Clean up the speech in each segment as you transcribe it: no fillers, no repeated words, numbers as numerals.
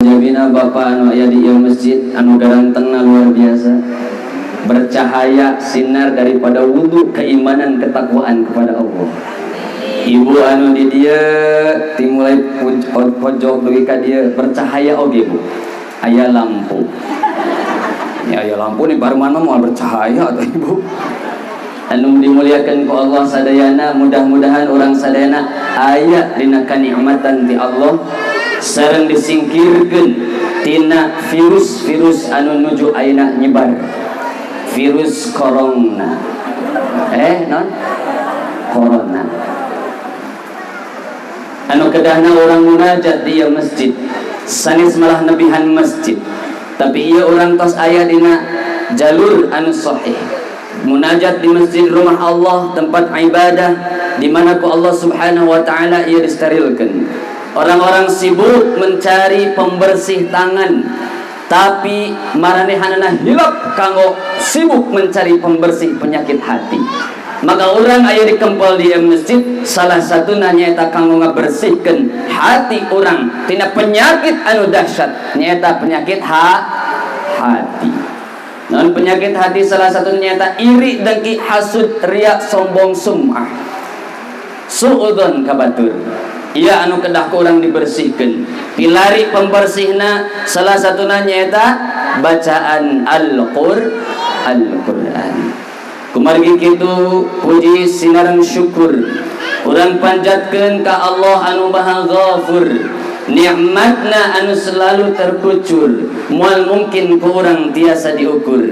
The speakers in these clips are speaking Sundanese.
Sajabina bapak anu aya di ieu masjid anu garantengna luar biasa, bercahaya sinar daripada wudu, keimanan, ketakwaan kepada Allah. Ibu anu di dieu timulai pojok dugi ka dieu bercahaya oge, Bu. Aya lampu ya, aya lampu nih, baru mana mau bercahaya atau. Ibu anu dimuliakan ku Allah sadayana, mudah-mudahan orang sadayana aya dina kanikmatan ti Allah sareng disingkirkeun tina virus-virus anu nuju ayeuna nyebar, virus corona, non corona. Anu kedahna orang munajat di masjid, sanes malah nebihan masjid, tapi ieu orang tos aya dina jalur anu sahih. Munajat di masjid, rumah Allah, tempat ibadah di mana ku Allah Subhanahu wa taala ia disterilkan. Orang-orang sibuk mencari pembersih tangan, tapi maranehanana hilap kanggo sibuk mencari pembersih penyakit hati. Maka orang aya dikempel di masjid salah satu nyaeta kanggo ngabersihkeun hati orang tina penyakit anu dahsyat, nyaeta penyakit hati. Non penyakit hati salah satu nyata iri, dengki, hasud, riak, sombong, sum'ah, suudzon ka batur. Iya, anu kedah kurang dibersihkan. Pilari pembersihna salah satu nyaeta bacaan Al-Qur'an. Kumargi kitu, puji sinareng syukur urang panjatkeun ka Allah anu Maha Ghafur. Nikmatna anu selalu terkucur, moal mungkin ku urang tiasa diukur.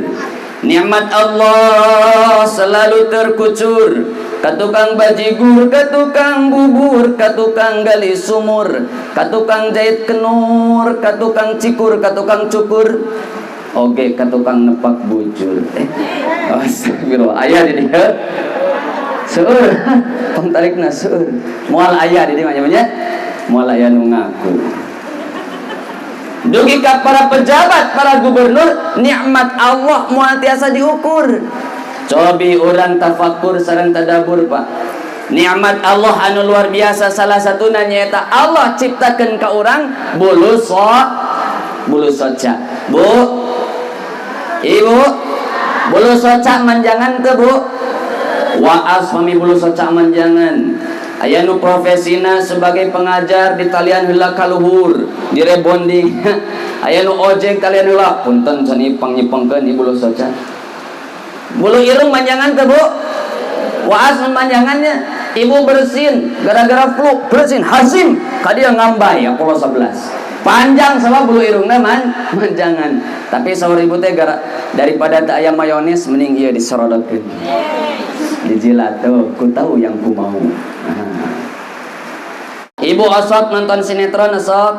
Nikmat Allah selalu terkucur ka tukang bajigur, ka tukang bubur, ka tukang gali sumur, ka tukang jahit kenur, ka tukang cikur, ka tukang cukur, oge ka tukang nepak bujur. Astagfirullah, aya di dieu? Seueur tong tarikna, seueur. Moal aya di dieu mah nya, moal aya nu ngaku. Dugi ka para pejabat, para gubernur, nikmat Allah moal tiasa diukur. Cobi urang tafakur sareng tadabur, Pak. Nikmat Allah anu luar biasa salah satu nyaeta Allah ciptakeun ka urang bulu soca. Bu, Ibu, bulu soca manjangan teu, Bu? Waas pami bulu soca manjangan. Aya nu profesina sebagai pengajar, di talian heula ka luhur, direbonding. Aya nu ojek, talian heula, punten sani pangnyepengkeun ieu bulu soca. Bulu irung manjangan teu, Bu? Waas manjangannya. Ibu bersin gara-gara flu, bersin hasim ka dieu ngambay Apollo 11. Panjang sama bulu irungna manjangan. Tapi saur ibu teh gara daripada tak aya mayones mending ieu disorodotkeun. Dijilat tuh, ku tahu yang ku mau. Nah. Ibu osok nonton sinetron osok?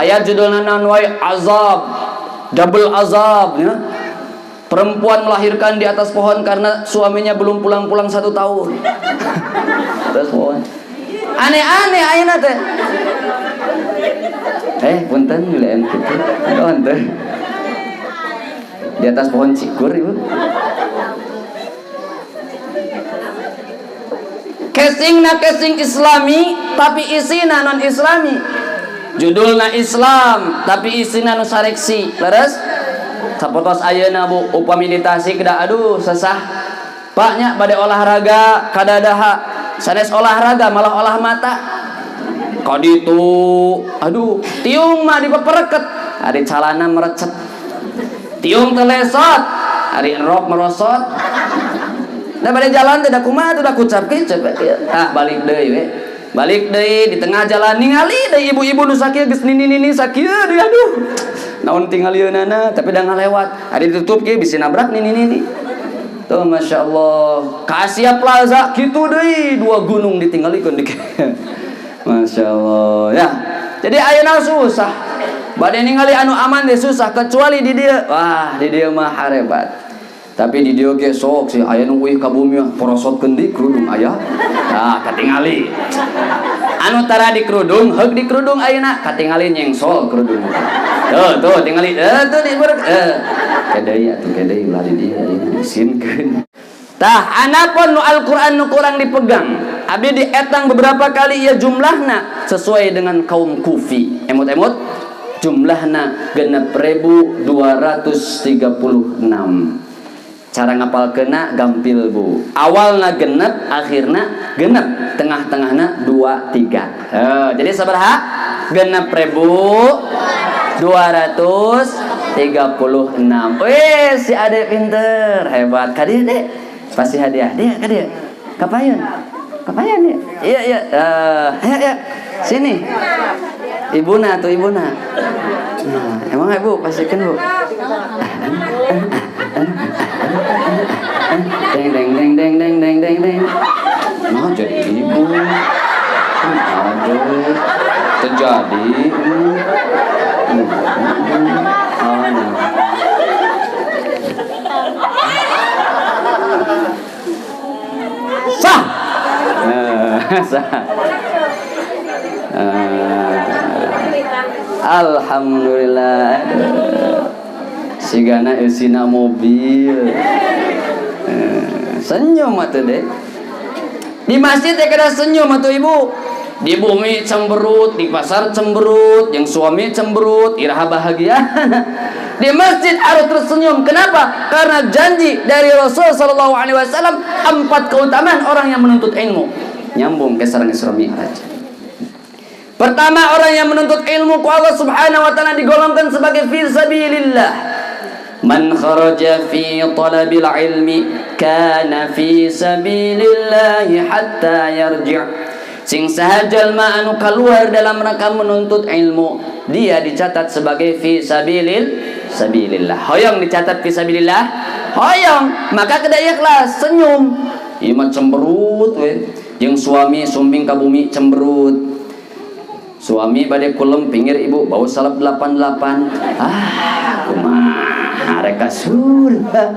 Aya judulna naon wae, azab, double azab ya. Perempuan melahirkan di atas pohon karena suaminya belum pulang-pulang satu tahun. Atas pohon. Aneh-aneh ayeuna teh. Punten nyulean kitu. Oh, henteu. Di atas pohon cikur, Ibu. Casingna casing islami, tapi isina non islami. Judulna Islam, tapi isina nu sareksi. Leres? Sapotos ayeuna, Bu, upami di Tasik da aduh sesah. Pak nya, bade olahraga kadadaha. Sanes olahraga, malah olah mata. Kaditu, aduh, tiung mah dipepereket, ari calana merecet. Tiung telesot, ari rok merosot. Da bade jalan teh da kumaha tuh, da kucap kecep. Ah, balik deui we. Balik deui, di tengah jalan ningali deui ibu-ibu nu sakieu geus nini-nini sakieu deui, aduh. Naon tingalieunana, tapi da ngalewat. Ari ditutup ge bisi nabrak nini-nini. Tuh, Masya Allah. Ka Asia Plaza kitu deui, dua gunung ditinggalikeun di. Masya Allah ya. Jadi ayeuna susah. Bade ningali anu aman deh susah, kecuali di dieu. Wah, di dieu mah harebat. Tapi di dieu ge sok sih aya nu uih ka bumi porosotkeun di kerudung aya. Nah, katingali. Anu tara di kerudung, heug di kerudung ayeuna katingali nyengsol kerudung. Tuh, tuh tingali, tuh di ber kedeui atuh, kedeui ulah di dieu ayeuna isinkeun. Tah, anapun nu Al-Qur'an nu kurang dipegang. Abdi dietang beberapa kali, ya, jumlahna sesuai dengan kaum Kufi. Emut-emut. Jumlahna 6236. Cara ngapalkeunna gampil, Bu. Awalna genep, akhirna genep, tengah-tengahna dua tiga. Jadi sabaraha? 6236. Wih, si adek pinter, hebat. Kadieu, Dek, pasti hadiah dia. Kadieu, kapayun, kapayun ya. Iya, ya ya, sini ibuna tuh, ibuna. Nah, emang Ibu pastikan, Bu. Deng deng deng deng deng deng deng deng. Nah, jadi ibu aduh terjadi. Oh, nah. Sah. Sah. Alhamdulillah. Sigana isina mobil. Senyum atuh, Dek. Di masjid teh kada senyum atuh, Ibu. Di bumi cemberut, di pasar cemberut, yang suami cemberut, iraha bahagia? Di masjid harus tersenyum. Kenapa? Karena janji dari Rasul Sallallahu Alaihi Wasallam, empat keutamaan orang yang menuntut ilmu. Nyambung ke sareng Isra Mi'raj. Pertama, orang yang menuntut ilmu ku Allah Subhanahu wa Taala digolongkan sebagai fi sabilillah. Man kharaja fi talabil ilmi kana fi sabilillah hatta yarji'. Sing saha jalma anu keluar dalam rangka menuntut ilmu, dia dicatat sebagai fi sabilillah. Hoyong dicatat fi sabilillah? Hoyong, maka kedah ikhlas, senyum. Ieu mah cemberut we. Jeung suami sumping ka bumi cemberut. Suami bade kulem pinggir ibu bau salep 88. Ah, kumaha rek ka surga?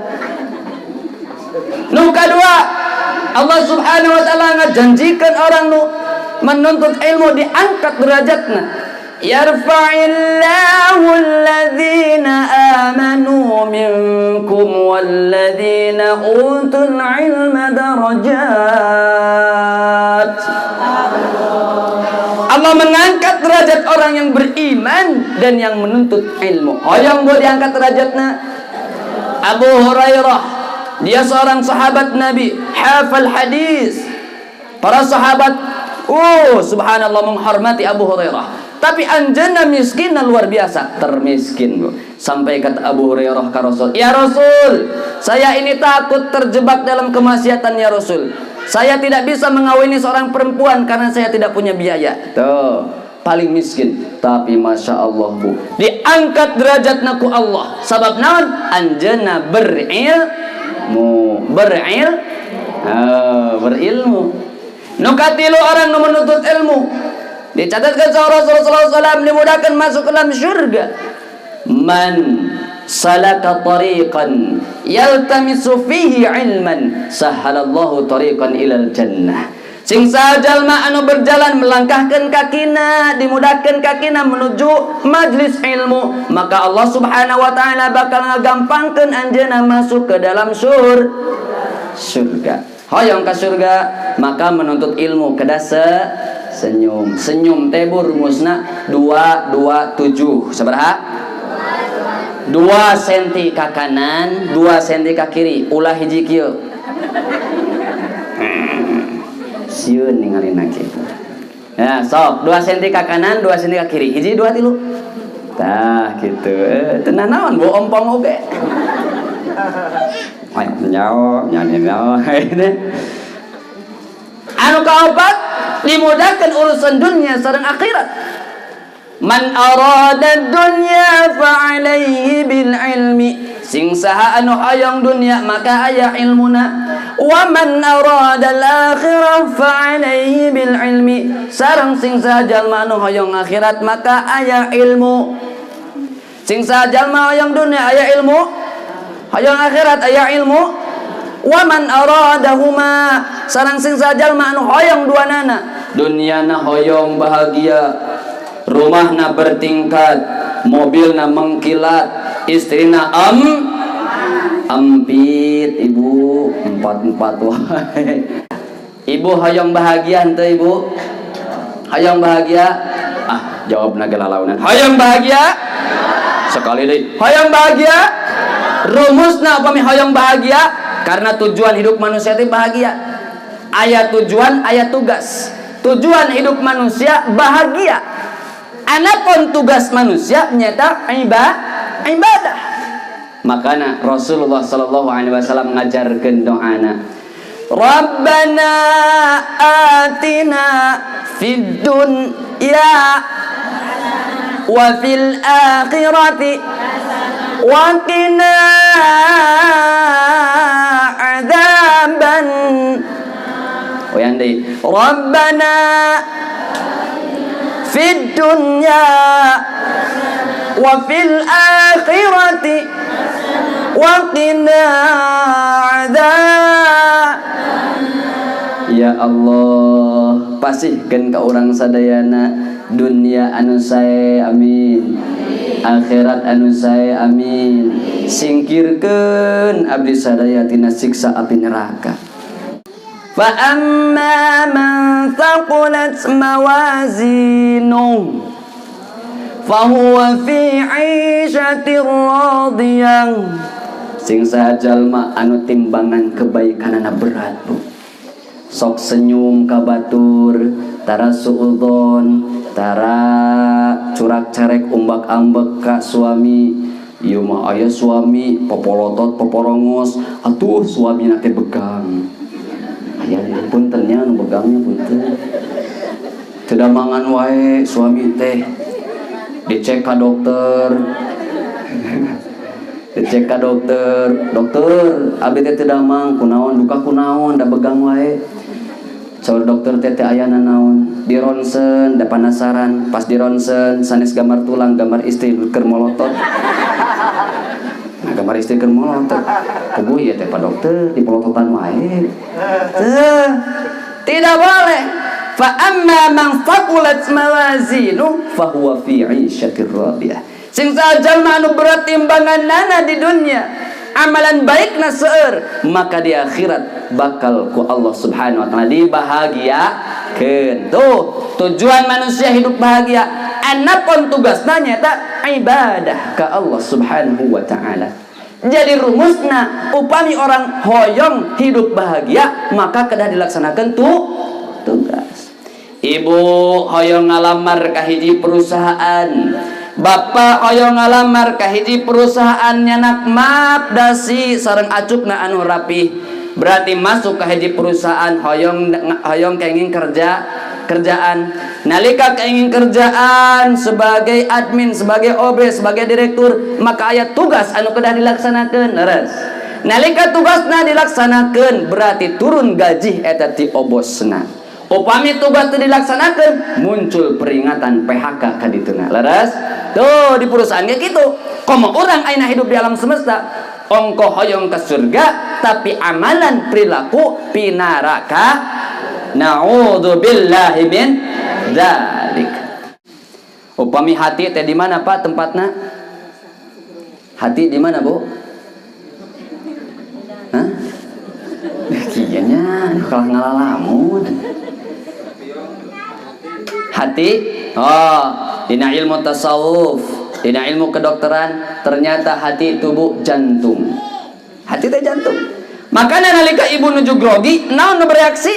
Nu kadua, Allah Subhanahu wa Taala ngajanjikan orang nu menuntut ilmu diangkat derajatna. Yarfa'illahu alladhina amanu minkum walladhina utul ilma darajat. Allah mengangkat derajat orang yang beriman dan yang menuntut ilmu. Hoyong buat diangkat derajatna? Abu Hurairah, dia seorang sahabat Nabi, hafal hadis. Para sahabat, oh subhanallah, menghormati Abu Hurairah. Tapi anjeunna miskin luar biasa, termiskin, Bu. Sampai kata Abu Hurairah ke Rasul, "Ya Rasul, saya ini takut terjebak dalam kemaksiatan, ya Rasul. Saya tidak bisa mengawini seorang perempuan karena saya tidak punya biaya." Tuh, paling miskin. Tapi masya Allah, Bu, diangkat derajatna ku Allah. Sabab naon? Anjeunna berilmu, berilmu. Nu katilu, orang nu menuntut ilmu dicatatkan seorang Rasulullah SAW dimudahkan masuk ke dalam syurga. Man salaka tariqan yaltamisu fihi ilman sahhalallahu tariqan ilal jannah. Sing jalma anu berjalan melangkahkan kakina, dimudahkan kakina menuju majlis ilmu, maka Allah Subhanahu wa Taala bakal ngagampangkeun anjeunna masuk ke dalam surga. Hoyong ke surga, maka menuntut ilmu kedah senyum. Senyum teh rumusna 2 2 7. Sabaraha? 2 senti ke kanan, 2 senti ke kiri, ulah hiji kieu. Sieun ningalina kitu. Ya, sok 2 senti ke kanan, 2 senti ke kiri. Hiji, dua, tilu. Tah gitu. Eh, teu naon, bu ompong oge. Ayo nyaho, nyaho, nyaho. Anu kaopat, dimudahkan urusan dunia sareng akhirat. Man arada dunya fa alaihi bil ilmi. Sing saha anu hayang dunia, maka aya ilmuna. Wa man arada al akhirah fa alaihi bil ilmi. Sareng sing saha jalma anu hayang akhirat, maka aya ilmu. Sing saha jalma hayang dunia, aya ilmu, hayang akhirat, aya ilmu. Wa man aradahuma, sareng sing saha jalma anu hoyong duanana, dunyana hoyong bahagia, rumahna bertingkat, mobilna mengkilat, istrina ampit, ibu empat empat wae. Ibu hoyong bahagia henteu? Ibu hoyong bahagia? Ah. Jawabna ge lalaunan. Hoyong bahagia? Sekali deui. Hoyong bahagia? Rumusna upami hoyong bahagia, karena tujuan hidup manusia itu bahagia. Aya tujuan, aya tugas. Tujuan hidup manusia bahagia. Anapun tugas manusia nyata ibadah. Makanya Rasulullah sallallahu alaihi wasallam ngajarkeun doana. Rabbana atina fid dunya wa fil akhirati wa qina adzaban. Oh, yang deui. Rabbana fid dunya wa fil akhirati wa qina adzab. Ya Allah, pasihkeun ka urang sadayana dunia anu sae, amin, akhirat anu sae, amin. Singkirkeun abdi sadaya tina siksa api neraka. Fa amma man thaqulat mawazinuh fahuwa fi 'ishatir radiyah. Sing saha jalma anu timbangan kebaikanana berat, Bu? Sok senyum ka batur, tara suudzon, tara curak carek umbak ambek ka suami. Ieu mah aya suami popolotot poporongos, atuh suami teh begang. Aya, punten nya, anu begangnya punten. Teu mangan wae suami teh. Dicek ka dokter. Dicek ka dokter, "Dokter, abdi teh teu damang, kunaon duka kunaon, da begang wae?" Saur dokter teh, "Teu aya nanaon." Di ronsen, da penasaran. Pas di ronsen sanes gambar tulang, gambar istri keur molotot. Nah, gambar istri keur molotot. "Puguh ieu teh, Pak Dokter, di polototan wae." Teu, tidak boleh. Fa amma man thaqulat mawazinu fahuwa fi 'ishatir radiyah. Sing saha jalma anu berat timbanganana di dunia, amalan baikna seueur, maka di akhirat bakal ku Allah Subhanahu wa taala dibahagiakeun. Tuh, tujuan manusia hidup bahagia. Anapun tugasna nyata ibadah ka Allah Subhanahu wa taala. Jadi rumusna upami orang hoyong hidup bahagia, maka kedah dilaksanakan tuh tugas. Ibu hoyong ngalamar ka hiji perusahaan, bapak hoyong ngalamar ka hiji perusahaan, nyandak map dasi sareng acukna anu rapih, berarti masuk ke hiji perusahaan, hoyong hoyong kenging kerja kerjaan. Nalika kenging kerjaan sebagai admin, sebagai OB, sebagai direktur, maka aya tugas anu kedah dilaksanakeun, leres? Nalika tugasna dilaksanakeun, berarti turun gaji eta ti obosna. Upami tugas itu dilaksanakan, muncul peringatan PHK kadituna, leres? Tuh, di perusahaan kayak gitu. Komo orang aina hidup di alam semesta, ongko hoyong ke surga tapi amalan perilaku pinaraka, na'udzubillahi min dzalik. Upami hati teh di mana, Pak, tempatna? Hati di mana, Bu? Hah? Kayaknya kalah ngalalamun. Hati, oh, dina ilmu tasawuf, dina ilmu kedokteran, ternyata hati itu, Bu, jantung. Hati teh jantung. Makanya nalika ibu nuju grogi, naon nu bereaksi?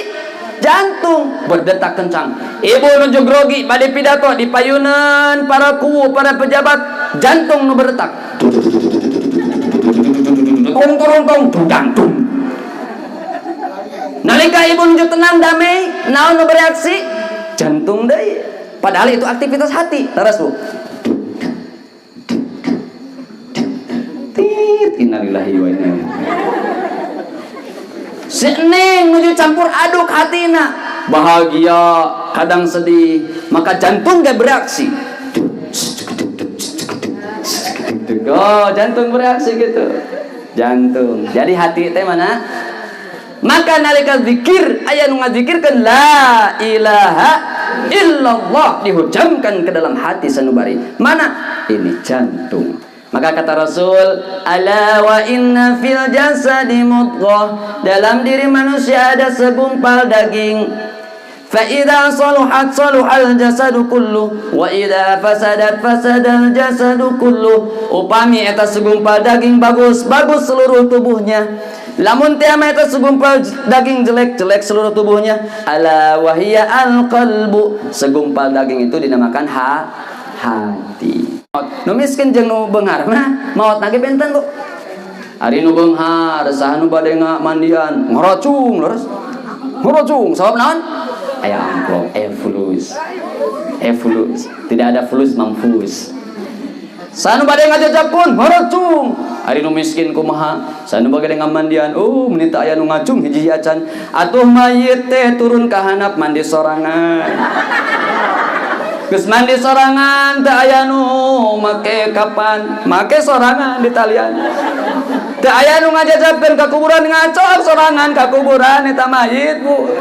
Jantung berdetak kencang. Ibu nuju grogi bade pidato di payunan para kuwu, para pejabat, jantung nu berdetak. Tong tong tong jantung. Nalika ibu nuju tenang damai, naon nu bereaksi? Jantung deui. Padahal itu aktivitas hati. Terus, Bu. Tit, innalillahi wa inna ilaihi. Si Neng nuju campur aduk hatina. Bahagia, kadang sedih, maka jantung gak bereaksi. Oh, jantung bereaksi gitu. Jantung. Jadi hati teh mana? Maka nalika zikir aya nu ngazikirkeun la ilaha illallah, dihujamkan ke dalam hati sanubari. Mana? Ini jantung. Maka kata Rasul, ala wa inna fil jasadi mudghah. Dalam diri manusia ada segumpal daging. Fa idza saluhat saluhal jasadu kullu wa idza fasadat fasadal jasadu kullu. Upami eta segumpal daging bagus, bagus seluruh tubuhnya. Lamun teh eta segumpal daging jelek, jelek seluruh tubuhnya. Ala wahia al qalbu. Segumpal daging itu dinamakan hati. Nu miskin jeung nu beunghar mah maot ge benten, Bu. Ari nu beunghar saha nu bade mandian ngaracung leres. Ngaracung sabab naon? Aya amplop, aya fulus. Aya fulus. Tidak ada fulus mampus. Saha nu bade ngajajapkeun ngaracung. Ari nu miskin kumaha? Saha nu bade ngamandian, oh meni teu aya nu ngacung hiji acan. Atuh mayit teh turun ka handap mandi sorangan. Geus mandi sorangan teu aya nu make kapan, make sorangan di talian. Teu aya nu ngajajapkeun ka kuburan, ngacok sorangan ka kuburan eta mayit, Bu.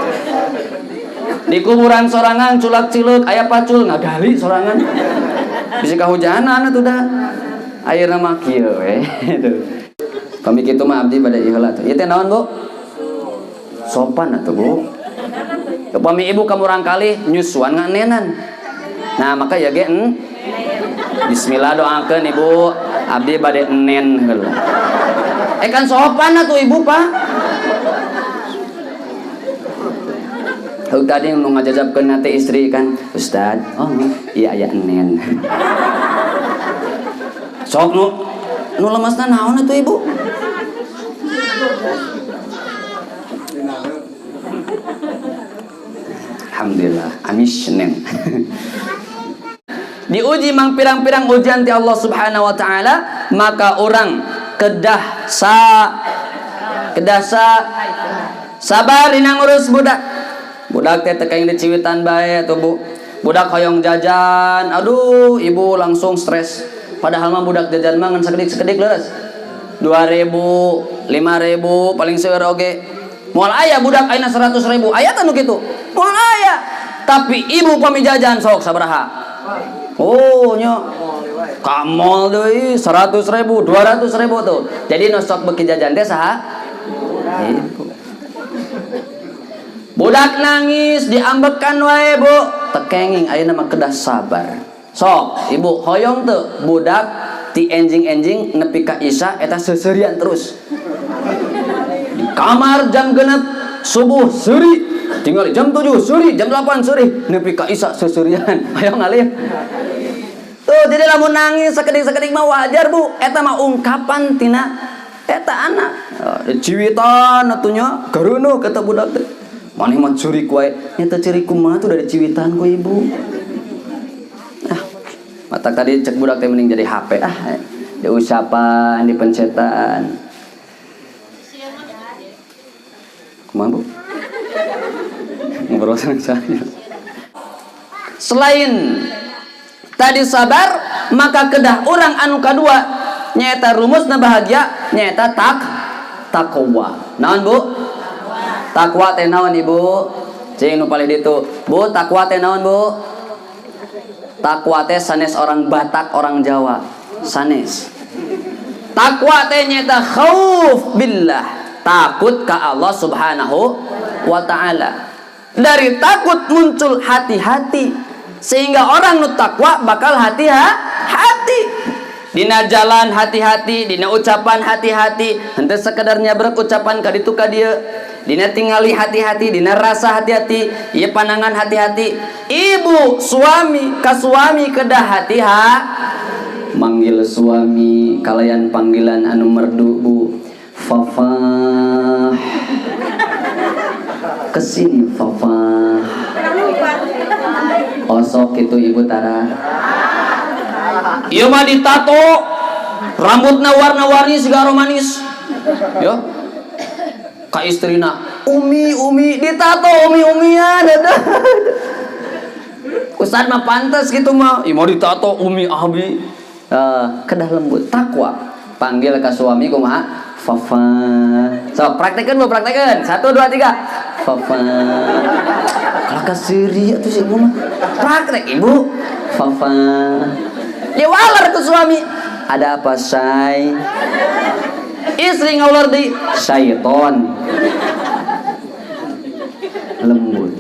Di kuburan sorangan culak cileuk aya pacul ngagali sorangan. Bisa kahujanan atuh dah. Akhirna mah kieu we itu. Pami kitu mah abdi bade ieu heula tuh. Ieu teh naon, Bu? Sopan atuh, Bu. Upami ibu ka murangkalih nyusuan nganenan. Nah, maka ya ge bismillah doakeun ibu, abdi bade enen heula. Eh kan sopan atuh ibu, Pak. Heug tadi nu ngajajabkeun teh istri kan, Ustad, oh iya aya enen. Sok nu lemesna naon atuh ibu? Alhamdulillah, amis nen. Diuji mang pirang-pirang ujian ti Allah Subhanahu wa taala, maka orang kedah sabar dina ngurus budak. Budak teh teu kaing diciwitan bae atuh, Bu. Budak hoyong jajan, aduh ibu langsung stres. Padahal mah budak jajan mah ngan sakedik-sakedik leres. 2000, 5000 paling seueur oge. Moal aya budak ayeuna 100.000, aya teh nu kitu. Moal aya. Tapi ibu pami jajan sok sabaraha? Oh nya ka mall deui 100.000, 200.000 tuh. Jadi nu sok beuki jajan teh saha? Ibu. Budak nangis diambekan wae, Bu. Tekenging ayeuna mah kedah sabar. Sok, ibu hoyong teu budak ti enjing-enjing nepi ka isya eta seuseurian terus. Di kamar jam 6 subuh seuri, tinggal jam 7 seuri, jam 8 seuri, nepi ka isya seuseurian. Ayo ngalih. Tuh, jadi lamun nangis sakedik-sakedik mah wajar, Bu. Eta mah ungkapan tina eta anak. Ciwitan atuh nya, gareuneuh kata budak teh. Maneh mah ceurik wae. Nya teu ceurik kumaha tuh dari ciwitan ku ibu. Ah, mata tadi cek budak teh mending jadi HP ah. Diusapan, dipencetan. Kumaha, Bu? Ngobrol sama saya. Selain tadi sabar, maka kedah orang anu kadua nyaeta rumusna bahagia nyaeta takwa. Naon, Bu? Takwa teh naon, Ibu? Cing nu palih ditu. Bu, takwa teh naon, Bu? Takwa teh sanes orang Batak, orang Jawa. Sanes. Takwa teh nyaeta khauf billah, takut ka Allah Subhanahu wa taala. Dari takut muncul hati-hati, sehingga orang nu takwa bakal hati-hati. Dina jalan hati-hati, dina ucapan hati-hati, henteu sekedar nyabrek ucapan ka ditu ka dieu. Dina tingali hati-hati, dina rasa hati-hati, ieu panangan hati-hati. Ibu suami ka suami kedah hati-hati. Manggil suami kalayan panggilan anu merdu, Bu. Fafah. Kesini Fafah. Osok itu ibu tara. Ieu mah ditato, rambutna warna-warni siga romanis. Yo. Ka istrina, umi umi ditato umi-umian ada. Ustad mah pantas gitu mah. Ieu mah ditato umi abi. Kedah lembut takwa. Panggil ka suami kumaha? Fafa. So, praktekeun Bu, praktekeun. 1 2 3. Fafa. Kalau ka seuri atuh si ibu mah. Praktek ibu. Fafa. Dia walar ke suami. Ada apa, say? Istri ngaular di syaiton. Lembut.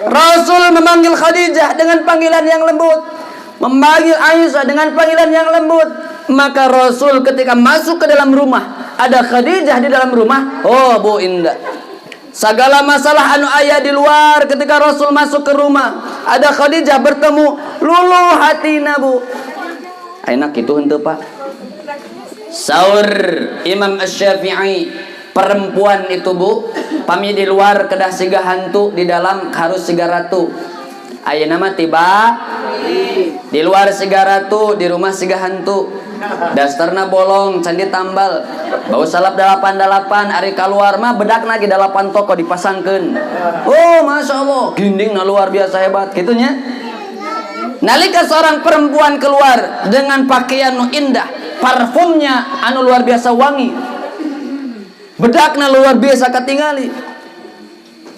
Rasul memanggil Khadijah dengan panggilan yang lembut, memanggil Aisyah dengan panggilan yang lembut. Maka Rasul ketika masuk ke dalam rumah, ada Khadijah di dalam rumah. Oh, Bu, indah. Segala masalah anu aya di luar, ketika Rasul masuk ke rumah, ada Khadijah bertemu, luluh hatina, Bu. Enak itu henteu, Pak? Saur Imam Asy-Syafi'i, perempuan itu, Bu, pami di luar kedah siga hantu, di dalam harus siga ratu. Ayeuna mah tiba di luar siga ratu, di rumah siga hantu. Dasterna bolong, can ditambal. Bau salap dalapan dalapan, ari keluar mah bedak lagi dalapan toko dipasangkeun. Oh, masya Allah, gindingna luar biasa hebat, gitunya. Nalika seorang perempuan keluar dengan pakaian nu indah, parfumnya anu luar biasa wangi, bedakna luar biasa ketingali,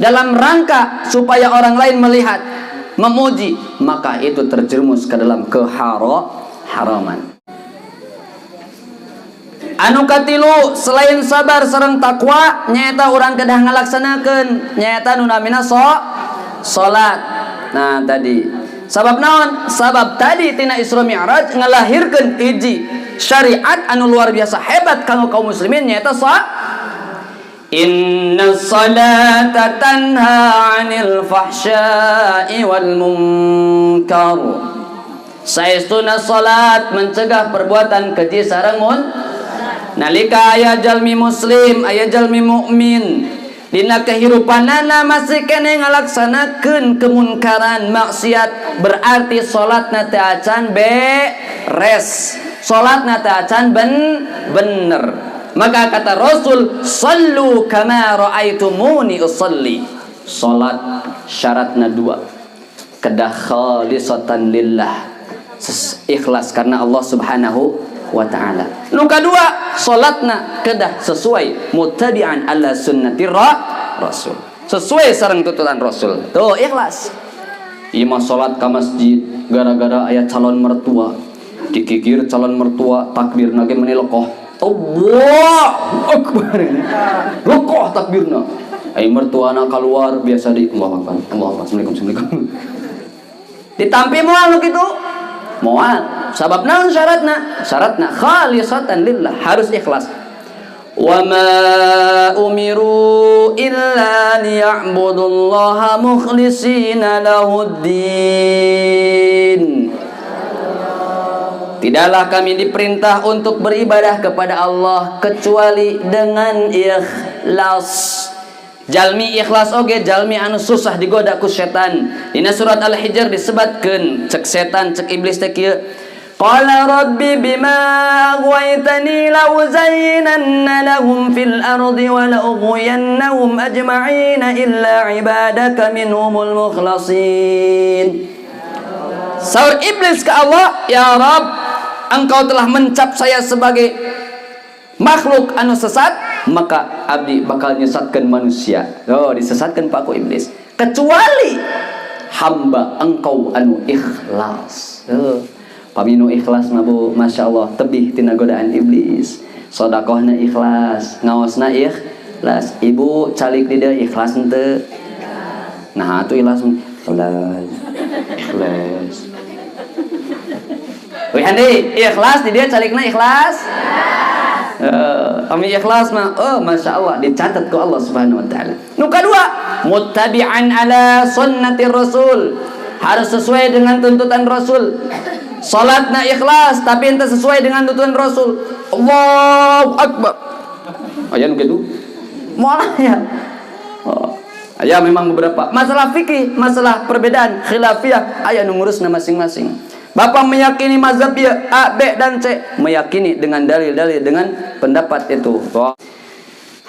dalam rangka supaya orang lain melihat, memuji, maka itu terjerumus ke dalam keharaman. Anu katilu selain sabar sareng takwa, nyaeta urang kedah ngalaksanakeun, nyaeta nu namina salat. Nah, tadi sabab naon? Sabab tadi tina Isra Mi'raj ngalahirkeun hiji syariat anu luar biasa hebat kanggo kaum muslimin, nyaeta inna salata tanha 'anil fahsya'i wal munkar. Saestuna salat mencegah perbuatan keji sareng mun. Nalika aya jalmi muslim, aya jalmi mukmin, dina kehirupanana masih kene ngalaksanakeun kemunkaran, maksiat, berarti salatna teu acan beres, salatna teu acan bener. Maka kata Rasul, "Sallu kama raaitumuni usalli." Salat syaratna dua, kedah khalisatan lillah, ikhlas karena Allah Subhanahu wa Ta'ala. Nu kadua, salatna kedah sesuai muttabi'an ala sunnati rasul, sesuai sareng tuturan Rasul. Tuh, ikhlas. Ieu mah salat ka masjid gara-gara aya calon mertua, dikikir calon mertua, takbir ge meni lekoh, Allah Akbar, lekoh takbirna. Ai mertuana keluar biasa di Allah Akbar, Allah Akbar, Assalamualaikum, Assalamualaikum. Ditampi moal nu kitu? Moal. Sabab naon syaratna? Syaratna khalisatan lillah, harus ikhlas. Wa ma umiru illa liya'budullaha mukhlishina lahuddin. Tidaklah kami diperintah untuk beribadah kepada Allah kecuali dengan ikhlas. Jalmi ikhlas oge jalmi anu susah digoda ku setan. Dina surat Al-Hijr disebatkeun cek setan, cek iblis teh kieu. Qala rabbi bima aghwaytani la uzayyinanna lahum fil ardi wa la ughwiyannahum ajma'ina illa ibadaka minhumul mukhlasin. Saur iblis ke Allah, "Ya Rabb, engkau telah mencap saya sebagai makhluk anu sesat, maka abdi bakal nyesatkan manusia." Oh, disesatkan, Pak, ku iblis. Kecuali hamba engkau anu ikhlas. Oh. Pami nu ikhlas mah, Bu, masya Allah, tebih tina godaan iblis. Sodakohna ikhlas, ngaosna ikhlas. Ibu calik di dia ikhlas henteu? Nah, atuh ikhlas, ikhlas, ikhlas. Wih, Andi, ikhlas di dia calikna ikhlas? Kami ikhlas mah, oh, masya Allah, dicatat ke Allah Subhanahu Wa Taala. Nu kedua, muttabi'an ala sunnati Rasul, harus sesuai dengan tuntutan Rasul. Salatna ikhlas, tapi ente sesuai dengan tuntutan Rasul. Allahu Akbar. Aya nu kitu? Moal ya. Oh. Aya memang beberapa masalah fikih, masalah perbedaan khilafiyah, aya nu ngurusna masing-masing. Bapak meyakini mazhab ya A, B, dan C, meyakini dengan dalil-dalil, dengan pendapat itu. Oh.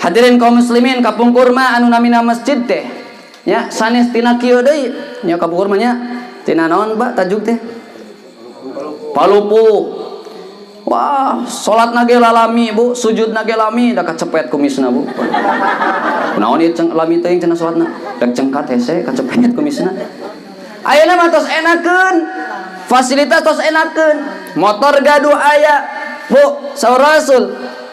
Hadirin kaum muslimin, kapungkur mah anu namina masjid teh nya sanes tina kieu deui nya. Kapungkur mah nya tina naon, Pak, tajuk teh? Palupuh. Wah, salat ge lalami, Bu, sujud ge lami, da kacepet kumisna, Bu. Naon ieu ceng lami teuing cenah salatna? Dek cengkat hese kacepet kumisna. Ayeuna mah tos enakeun. Fasilitas tos enakeun. Motor gaduh aya. Bu, saur Rasul,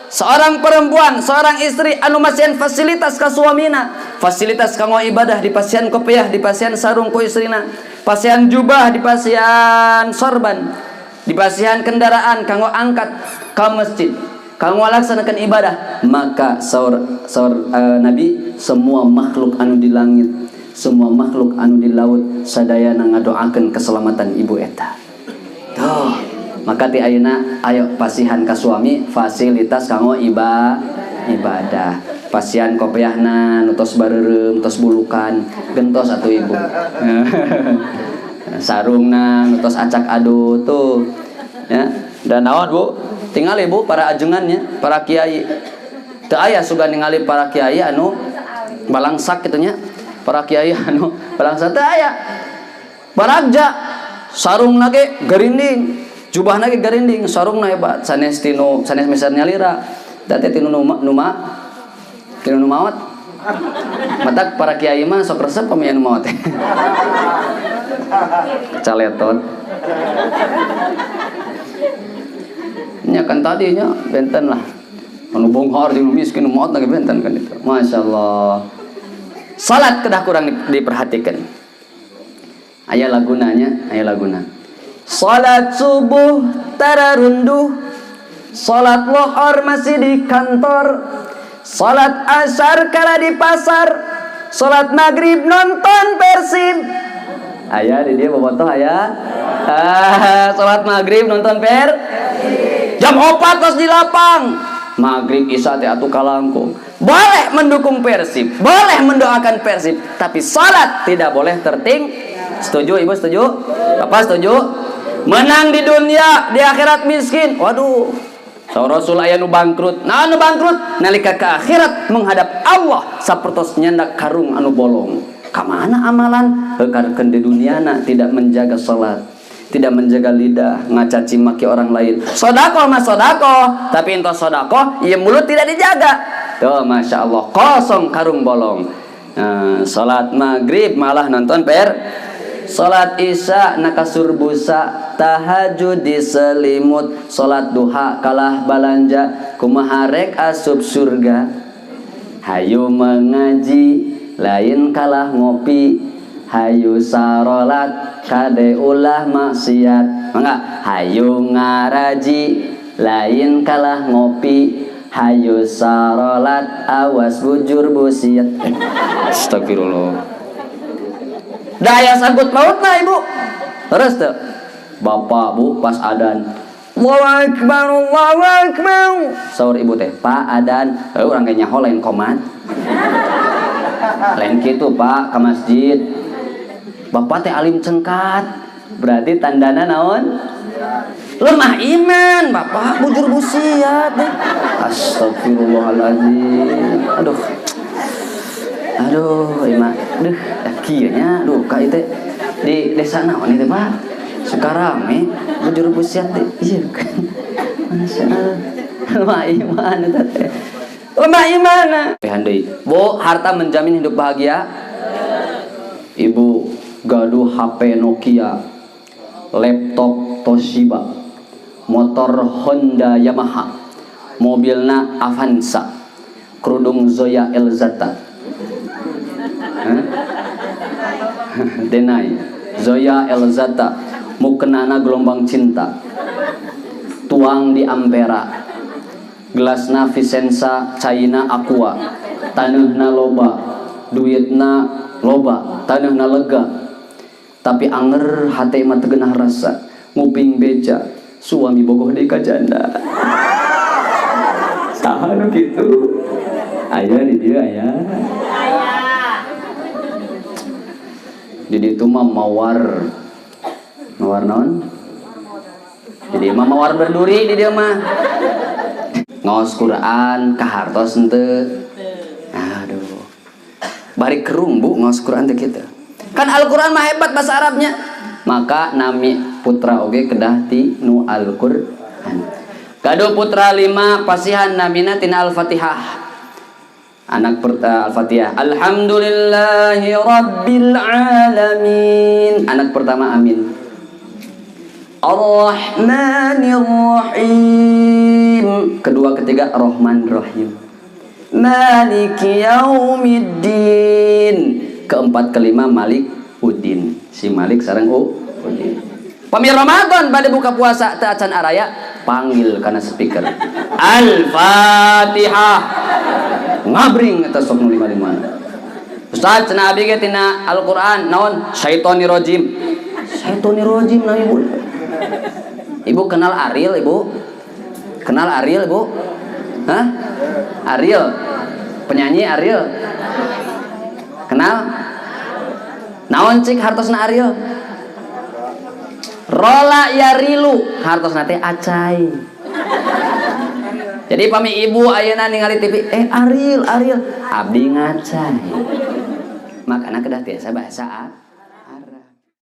Seorang perempuan, seorang istri anu masihan fasilitas ka suamina, fasilitas kanggo ibadah, dipasihan kopiah, dipasihan sarung ku istrina, pasihan jubah, dipasihan sorban, dipasihan kendaraan kanggo angkat ke masjid, kanggo laksanakan ibadah, maka saur saur Nabi, semua makhluk anu di langit, semua makhluk anu di laut, sadayana ngadoakeun keselamatan ibu eta. Tuh, maka ti ayeuna ayo pasihan ka suami fasilitas kanggo ibadah, pasihan kopiahna nu tos bareureum, tos bulukan, gentos atuh ibu, sarungna nu tos acak adu tuh ya. Dan naon, Bu, tinggal ibu para ajengannya, para kiai, teu aya suga ningali para kiai anu balangsak kitu nya, para kiai anu balangsak teu aya. Baragja, sarung ge garinding, jubah ge garinding, sarungna hebat, sanes tinu sanes meser nyalira da teh tinu nu tinu nu maot. Matak para kiai mah sok resep pami anu maot teh caletot nya. Kan tadinya benten lah, anu bonghar jeung miskin, nu maot lagi benten kan itu. Masya Allah, salat kedah kurang diperhatikan. Aya lagunanya, aya laguna. Salat subuh tararunduh, salat lohor masih di kantor, salat asar kala di pasar, salat maghrib nonton Persib. Aya di dieu bobotoh aya? Ah, salat maghrib nonton jam 4 tos di lapang. Maghrib isya teh atuh kalangkung. Boleh mendukung Persib, boleh mendoakan Persib, tapi salat tidak boleh terting. Setuju, Ibu setuju? Bapak setuju? Menang di dunia, di akhirat miskin. Waduh. Saur Rasul aya nu bangkrut. Nah, nu bangkrut nalika ke akhirat menghadap Allah sapertos nyandak karung anu bolong. Kamana amalan? Heukarkeun di duniana tidak menjaga salat, tidak menjaga lidah, ngacaci maki orang lain. Sodakoh mah sodakoh, tapi entos sodakoh, ya mulut tidak dijaga. Tuh, masya Allah, kosong karung bolong. Nah, salat maghrib malah nonton salat isya na kasur busa, tahajud di selimut, salat duha kalah balanja, kumaha rek asup surga? Hayu mengaji lain kalah ngopi, hayu sarolat kade ulah maksiat. Mangga, hayu ngaraji lain kalah ngopi, hayu sarolat awas bujur busiat. Astagfirullah. Daya sangkut mautna ibu. Terus tuh. Bapak, Bu, pas adan. Allahu akbar, Allahu akbar. Saur ibu teh, "Pak, adan." Heuh, urang ge nyaho lain komat. Lain kitu, Pak, ke masjid. Bapak teh alim cengkat. Berarti tandana naon? Lemah iman, Bapak bujur busiat deh. Astagfirullahaladzim. Aduh. Aduh, ima. Duh, kieu nya, duh, ka ieu teh di desa naon ieu teh, Pak? Sukarame, bujur busiat teh. Iya kan. Masya Allah. Lemah iman eta teh. Lemah iman. Deui. Bu, harta menjamin hidup bahagia? Ibu gaduh HP Nokia, laptop Toshiba, motor Honda Yamaha, mobilna Avanza, kerudung Zoya Elzata. Hah? Denai, Zoya Elzata, mukenana gelombang cinta, tuang di Ampera, gelasna Vicenza China Aqua, taneuhna loba, duitna loba, taneuhna lega, tapi anger hate mah teu geunah rasa, nguping beja, suami bogoh deui ka janda. Saha nu kitu? Aya di dieu aya. Aya. Di ditu mah mawar. Mawar naon? Jadi mah mawar berduri di dieu mah. Ngaos Quran kahartos henteu? Aduh. Bari kerung, Bu, ngaos Quran teh kitu. Kan Al-Quran mah hebat bahasa Arabnya. Maka nami putra oge kedah ti nu Al-Quran. Gaduh putra lima, pasihan namina tina Al-Fatihah. Anak Al-Fatihah. Alhamdulillahi rabbil alamin. Anak pertama amin. Ar-Rahmanir Rahim. Kedua, ketiga Rohman Rohim. Maliki Yaumiddin. Keempat, kelima Malik Udin. Si Malik sareng Udin. Pami Ramadan bade buka puasa teu acan araya, panggil kana speaker. Al-Fatihah. Ngabring eta sok nu lima-lima. Ustaz, cenah abi ge tina Al-Qur'an naon? Syaitonir rajim. Syaitonir rajim nah, Ibu. Ibu kenal Ariel, Ibu? Kenal Ariel, Ibu? Hah? Ariel. Penyanyi Ariel. Kenal? Naon cik hartosna Ariel? Rola yarilu, hartosna teh acai. Jadi pami ibu ayeuna ningali TV, "Eh, Ariel, Ariel," abdi ngacai. Makana kedah tiasa bahasa.